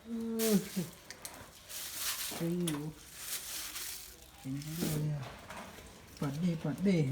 Tseeb yuav, tseeb yuav, pas dej pas dej.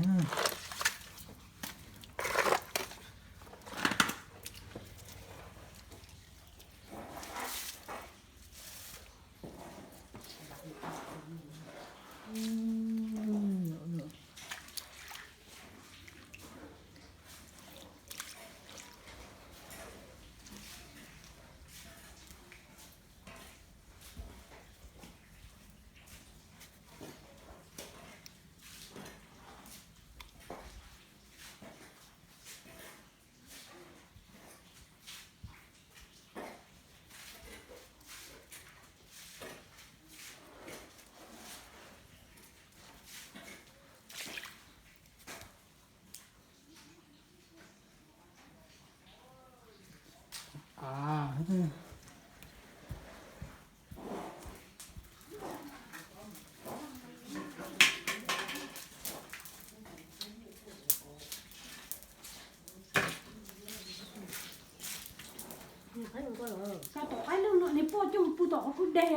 Koj tom qaib lug no nws puag coj pw tom qhov kwj deg.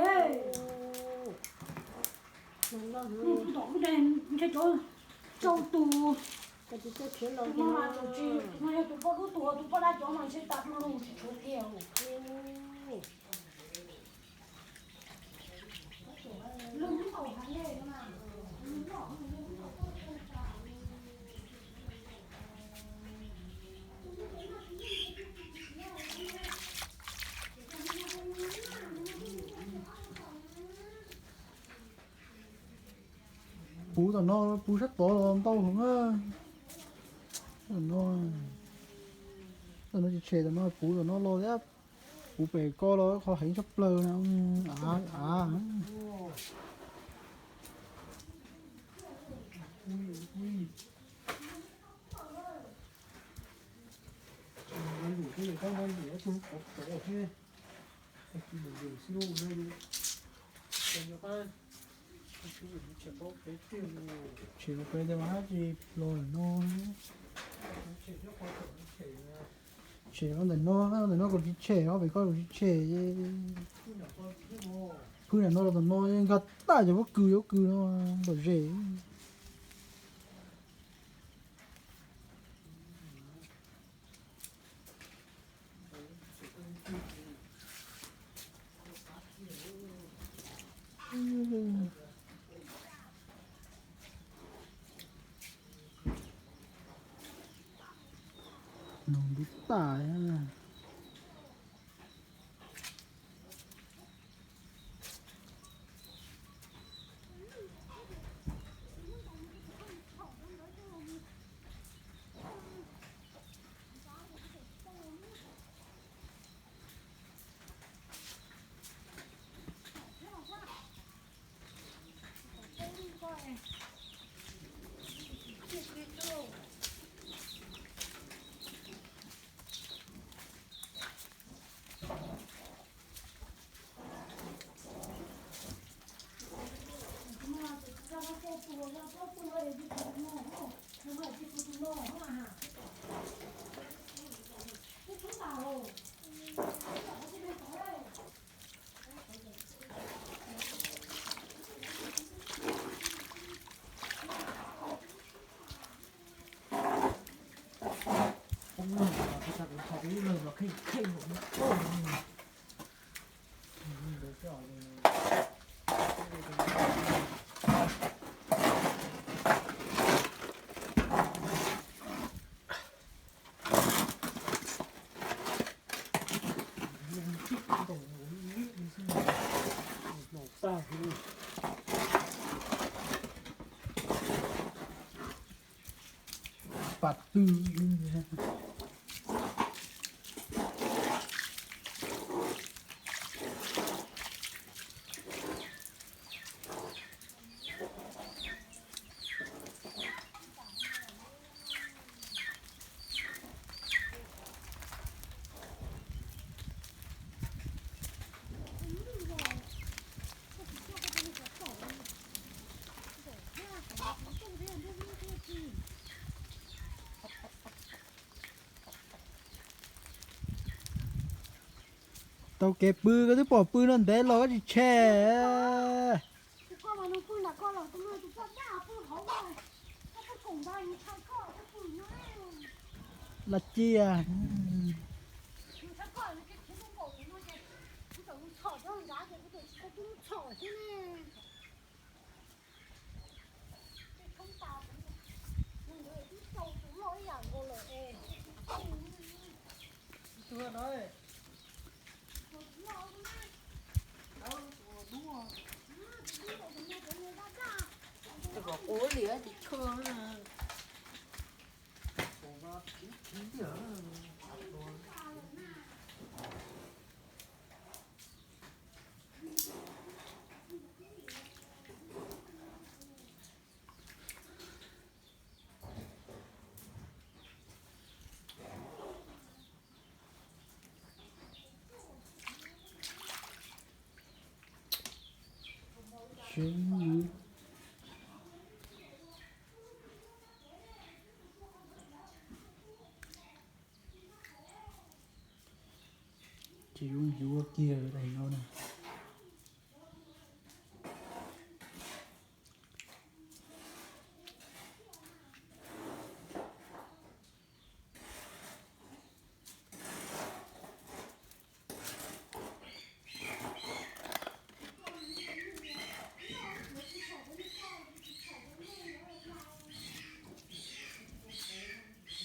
Pw tom qhov kwj deg ntshe cov rau tus, tus no mas tus tsis, no yog tus poj dub tus, tus poj dab cov mas ntshe tas dua lug tsis tshuav kiag. Puv tom no, puv sab tod los ntau heev na. Tom no, tom no tsis tshem, tom no puv tom no los thiab. Puv pem ko los qhov heev tshaj plaws na. Av, av. Tshem pem tes mas tsis los no. Tshem ntawm no, ntawm no kuj tsis tshem, ob pem ko kuj tsis tshem. Pw nram no los tom no nkag tag cov pob kws, cov pob kws no lom zem. Nug ntub tas. Pas twg. Tau kev pw koj twb pom pw no ntev los koj tsis tshem. Los cia. Tus kom qub li tsis tshua. Ces zoo yuav kiag daim no na.